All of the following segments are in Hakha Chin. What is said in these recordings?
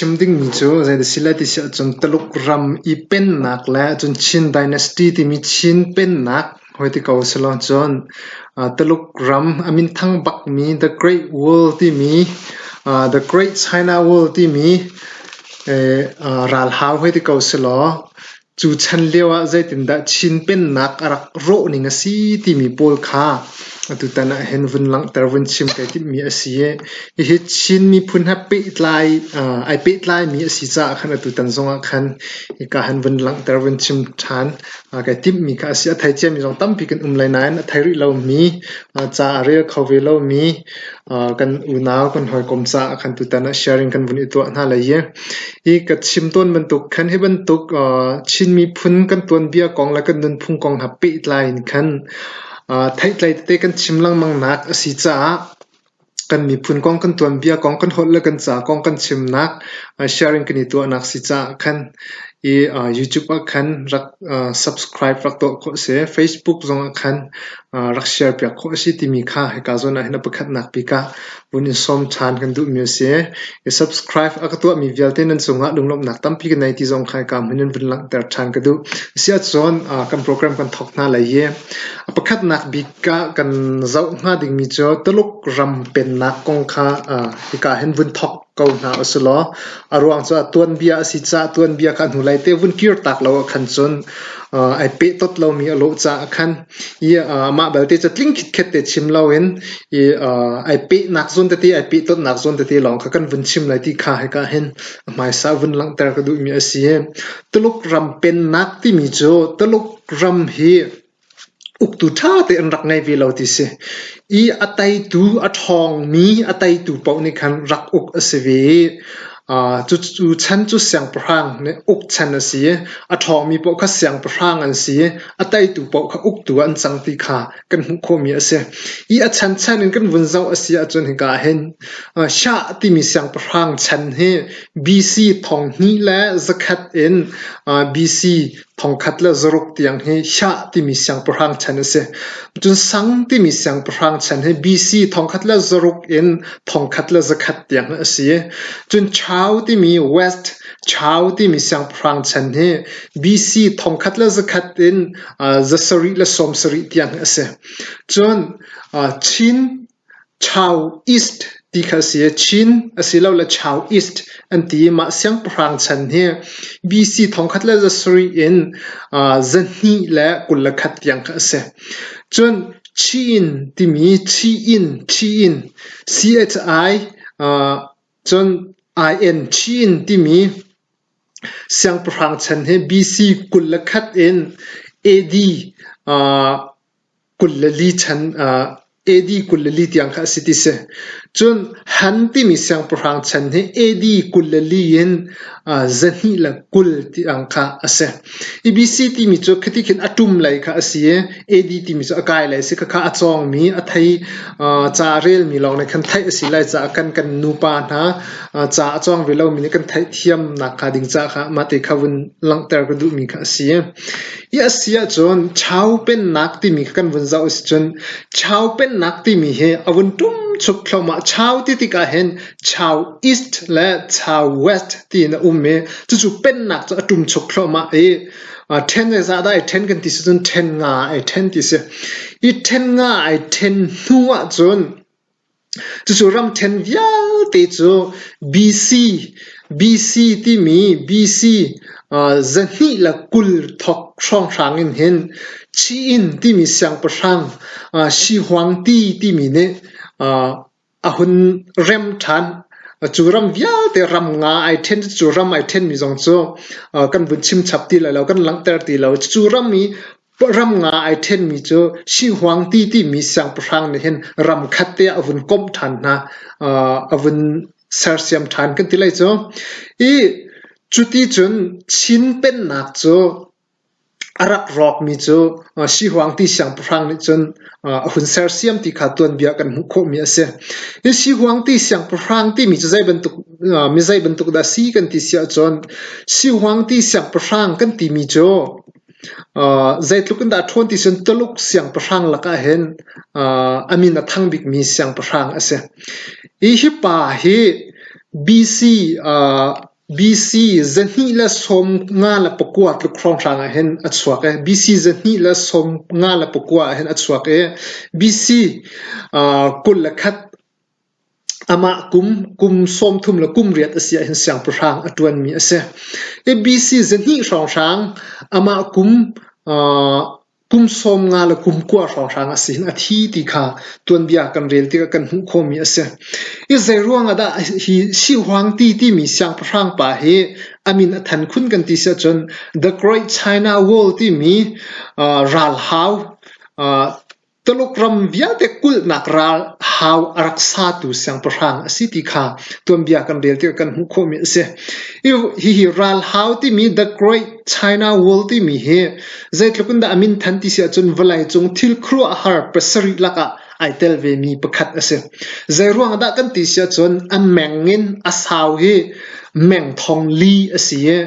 chim dingmi cu zei si lai ti si ahcun Tuluk ram i pennak le cun Chin Dynasty timi Chin pennak hoi ti ko selaw cun Tuluk ram a minthang bakmi The Great Wall timi The Great China Wall timi ralhau hoi ti ko selaw Cu chan lioah zeitindah Chin pennak a rak rawhning a si timi pawl kha atutan ah hin vun langhter vun chim kai timhmi a si i hihi Chin miphun he pehtlai ai pehtlaimi a si caah khan atutan zongah khan hika han vun langhter vun chim ṭhan kai timhmi kha a si. A thei ciami zong tampi kan um lai nain a thei rih lomi ca a rel kho ve lomi kan unau kan hawikom caah khan tutan ah sharing kan vun i tuah hna lai i Hi ka chim tawn bantuk khan hi bantuk Chin miphun kan tuanbia kong le kan nunphung kong ha pehtlai in khan theihtlei tete kan chim lengmang nak a si caah kan miphun kong kan tuanbia kong kan holh le kan ca kong kan chimnak sharing kan i tuahnak si caah khan i YouTube ah khan rak subscribe rak tuah khawh a si. Facebook zong ah khan rak share piak khawh a si timi kha hika zawn ah hin a pakhatnak bik ah vun in sawm ṭhan kan duhmi a si. I subscribe a ka tuahmi vialte nan cungah lunglawmhnak tampi ka nei ti zong kha hika hmun in vun langhter ṭhan ka duh. Asiahcun kan program kan thawk hna lai i a pakhatnak bik ah kan zoh hnga dingmi cu Tuluk ram pennak kong kha hika hin vun thawk ko hna usilaw a ruang cu tuanbia a si caah tuanbia kha hnulei te vun kirtak lo ah khan cun ai pehtot lomi a lawh caah khan i mah belte cu tling khitkhet te chim loin i ai pehnak zawn tete ai pehtotnak zawn tete lawng kha kan vun chim lai ti kha hika hin a hmaisa vun langhter ka duhmi a si. Tuluk ram pennak timi cu Tuluk ram hi uktu ṭha tein an rak ngei ve lo ti si. I a teitu a ṭhawngmi a teitu paoh nih khan rak uk a si ve i cucu chan cu siangpahrang nih uk chan a si i a ṭhawngmi paoh kha siangpahrang an si i a teitu paoh kha uktu ah an cang ti kha kan hmuh khawhmi a si. I a chanchan in kan vun zoh a si ahcun hika ah hin Shah timi siangpahrang chan hi BC 2100 in BC 1600 tiang hi Shah timi siangpahrang chan a si. Cun Sang timi siangpahrang chan hi BC 1600 in 1100 tiang a si. Cun Chao timi West Chao timi siangpahrang chan hi BC 1100 in 770 tiang a si. Cun Chin Chao East ti kha a si i Chin asilole Chao East an ti i mah siangpahrang chan hi BC 1700 in 221 tiang kha a si. Cun Chin timi Chin Chin CHI cun IN Chin timi siangpahrang chan hi BC 21 in AD 24 chan AD 24 tiang kha a si ti si. Cun Han timi siangpahrang chan hi AD 24 in 220 tiang kha a si. I BC timi cu khiti khin a ṭum lei kha a si i AD timi cu a kai lei a si. Khakha a cawngmi, a thei ca a relmi lawng nih khan theih a si lai caah kan kan nupa hna ca a cawng ve lomi nih kan theihthiamnak hnga ding caah kha mah te kha vun langhter ka duhmi kha a si. Hi a si ahcun Chau pennak timi kha kan vun zoh a si cun Chau pennak timi hi a vun ṭumchuk thluahmah. Chau ti tikah hin Chau East le Chau West tiin a um i cucu pennak cu a ṭumchuk thluahmah i ṭhen zeizah dah ai ṭhen kan ti si cun ṭhen nga ai ṭhen ti si. I ṭhen nga ai ṭhen hnu ahcun Cucu ramṭhen vialte cu BC, BC timi BC 220 thawk hrawnghrang in hin Chiin timi siangpahrang Shi-huangti timi nih a hun rem ṭhan. Cu ram vialte ram nga ai ṭhen cu ram ai ṭhenmi zong cu kan vun chim chap ti lai lo, kan langhter ti lo. Cu ram i Ram nga ai ṭhenmi cu Sihuangti timi siangpahrang nih hin ram khat te ah a vun komh ṭhan hna, a vun sersiam ṭhan kan ti lai cu. I cuti cun Chin pennak cu a rak rawkmi cu Sihuangti siangpahrang nih cun a hun sersiam ti kha tuanbia kan hmuh khawhmi a si. Hi Sihuangti siangpahrang timi cu zei bantuk mi zei bantuk dah si kan ti si ahcun Sihuangti siangpahrang kan timi cu Zeitluk in dah a ṭhawn ti cun Tuluk siangpahrang lakah hin a min a thang bikmi siangpahrang a si. Hi hi pa hi BC. BC 259 tluk hrawnghrang ah hin a chuak i BC 259 ah hin a chuak i BC 21 amah kum kum 30 le kum riat a si ah hin siangpahrang a ṭuanmi a si. I BC 200 hrawnghrang amah kum Kum 50 le kum kua hrawnghrang a si hin a thi ti kha tuanbia kan rel tikah kan hmuh khawhmi a si. I zeiruang ah dah hi Sihuangti timi siangpahrang pa hi a min a than khun kan ti si ahcun The Great China Wall timi ralhau Tuluk ram vialte kulhnak ralhau a rak satu siangpahrang a si ti kha tuanbia kan rel tikah kan hmuh khawhmi a si. Hihi ralhau timi The Great China Wall timi hi zeitluk in dah a min than ti si ahcun vawleicung thil khuaruahhar pasarih lakah ai tel vemi pakhat a si. Zeiruang dah kan ti si ahcun a meng in a sau hi meng thong li a si i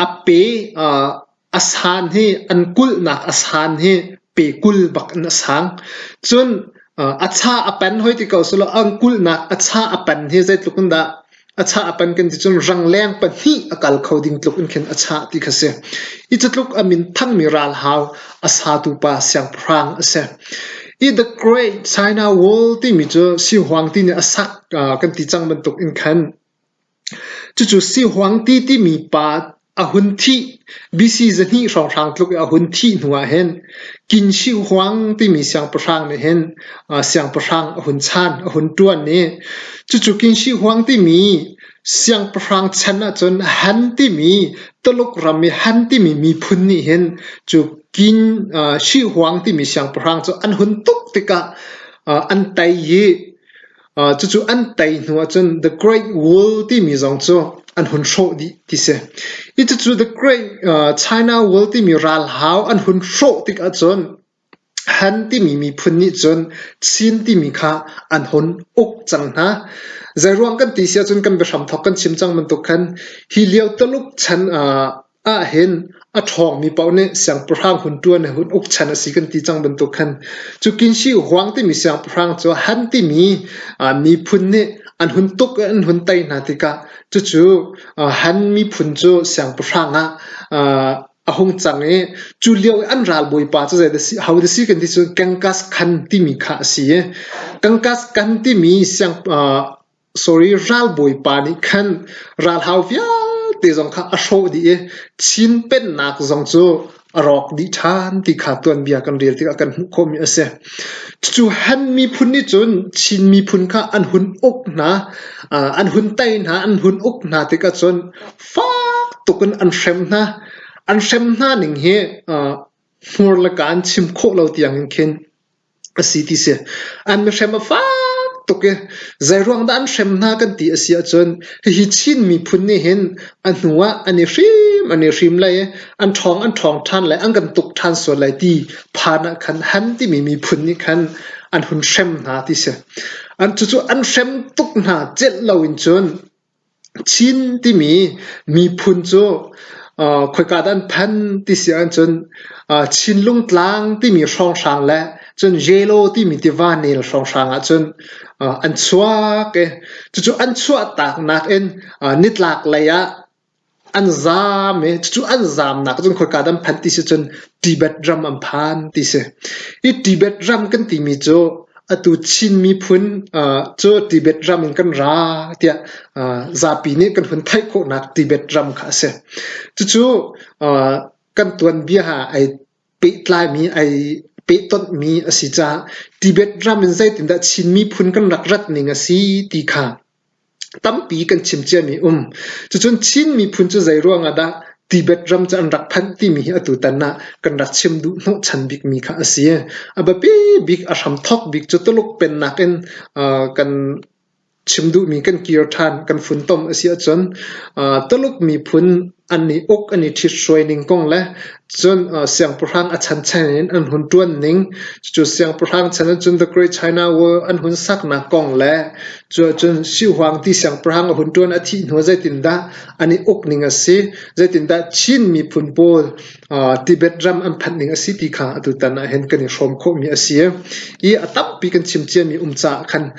a pe a san hi an kulhnak a san hi pe 20 bak in a sang. Cun a cha a pan hoi ti ko selaw an kulhnak a cha a pan hi zeitluk in dah a chah a pan kan ti cun rangleng pahnih a kal kho ding tluk in khin a chah ti kha si. I cutluk a min thangmi ralhau a satu pa siangpahrang a si. I The Great China Wall timi cu Sihuang ti nih a sak kan ti cang bantuk in khan Cucu Sihuangti timi pa a hun thih BC 200 hrawnghrang tluk i a hun thih hnu ah hin Qin Shi Huang timi siangpahrang nih hin siangpahrang a hun chan, a hun ṭuan i cucu Qin Shi Huang timi siangpahrang chan ahcun Han timi Tuluk ram i Han timi miphun nih hin cu Qin Shi Huang timi siangpahrang cu an hun tuk tikah an tei i Cucu an tei hnu ahcun The Great Wall timi zong cu an hun hrawh dih ti si. Hi cucu The Great China Wall timi ralhau an hun hrawh tik ahcun Han timi miphun nih cun Chin timi kha an hun uk cang hna. Zeiruang kan ti si ahcun kan biahram thawk kan chim cang bantuk khan hi lio Tuluk chan ahhin a ṭhawngmi paoh nih siangpahrang hun ṭuan le hun uk chan a si kan ti cang bantuk khan cu Qin-Shi Huang timi siangpahrang cu Han timi miphun nih an hun tuk i an hun tei hna tikah cucu Han miphun cu siangpahrang ah a hung cang i cu lio i an ralbawipa cu zei dah si ho dah si kan ti cun Genghis Khan timi kha a si i Genghis Khan timi siang Sorry, ralbawipa nih khan ralhau vialte zong kha a hrawh dih i Chin pennak zong cu a rawk dih ṭhan ti kha tuanbia kan rel tikah kan hmuh khawhmi a si. Cucu Han miphun nih cun Chin miphun kha an hun uk hna, an hun tei hna, an hun uk hna tikah cun fak tuk in an hrem hna. An hrem hna ning hi hmur le kaa an chim khawh lo tiang in khin a si ti si. An mihrem a fak tuk i zeiruang dah an hrem hna kan ti a si ahcun hihi Chin miphun nih hin a hnu ah an i hrim an i hrim lai i an ṭhawng an ṭhawng ṭhan lai an kan tuk ṭhan sual lai ti phan ah khan Han timi miphun nih khan an hun hrem hna ti si. An cucu an hrem tuk hna celh lo in cun Chin timi miphun cu khoika dah an phan ti si ahcun Chinlung tlang timi hrawnghrang le cun Yellow timi tiva nel hrawnghrang ahcun an chuak i cucu an chuahtaknak in nitlak lei ah an zaam i cucu an zaamnak cun khoika dah an phanh ti si cun Tibet ram an phan ti si. Hi Tibet ram kan timi cu Atu Chin miphun cu Tibet ram in kan ra tiah zapi nih kan hun theih khawhnak Tibet ram kha a si. Cucu kan tuanbia ah ai pehtlaimi, ai pehtonhmi a si caah Tibet ram in zeitindah Chin miphun kan rak rat ning a si ti kha Tampi kan chim ciami um. Cucun Chin miphun cu zeiruang ah dah Tibet ram cu an rak phanh timi hi atutan ah kan rak chim duh hnawhchan bikmi kha a si. A biapi bik, a hramthawk bik cu Tuluk pennak in kan chim duhmi kan kir ṭhan, kan funtom a si ahcun Tuluk miphun an i uk, an i ṭhithruai ning kong le cun siangpahrang a chanchan in an hun ṭuan ning, cucu siangpahrang chan ah cun The Great China Wall an hun saknak kong le cuahcun Sihuang ti siangpahrang a hun ṭuan a thih hnu zeitindah an i uk ning a si, zeitindah Chin miphun pawl Tibet ram an phanh ning a si ti kha atutan ah hin kan i hrawm khawhmi a si i a tampi kan chim ciami um caah khan.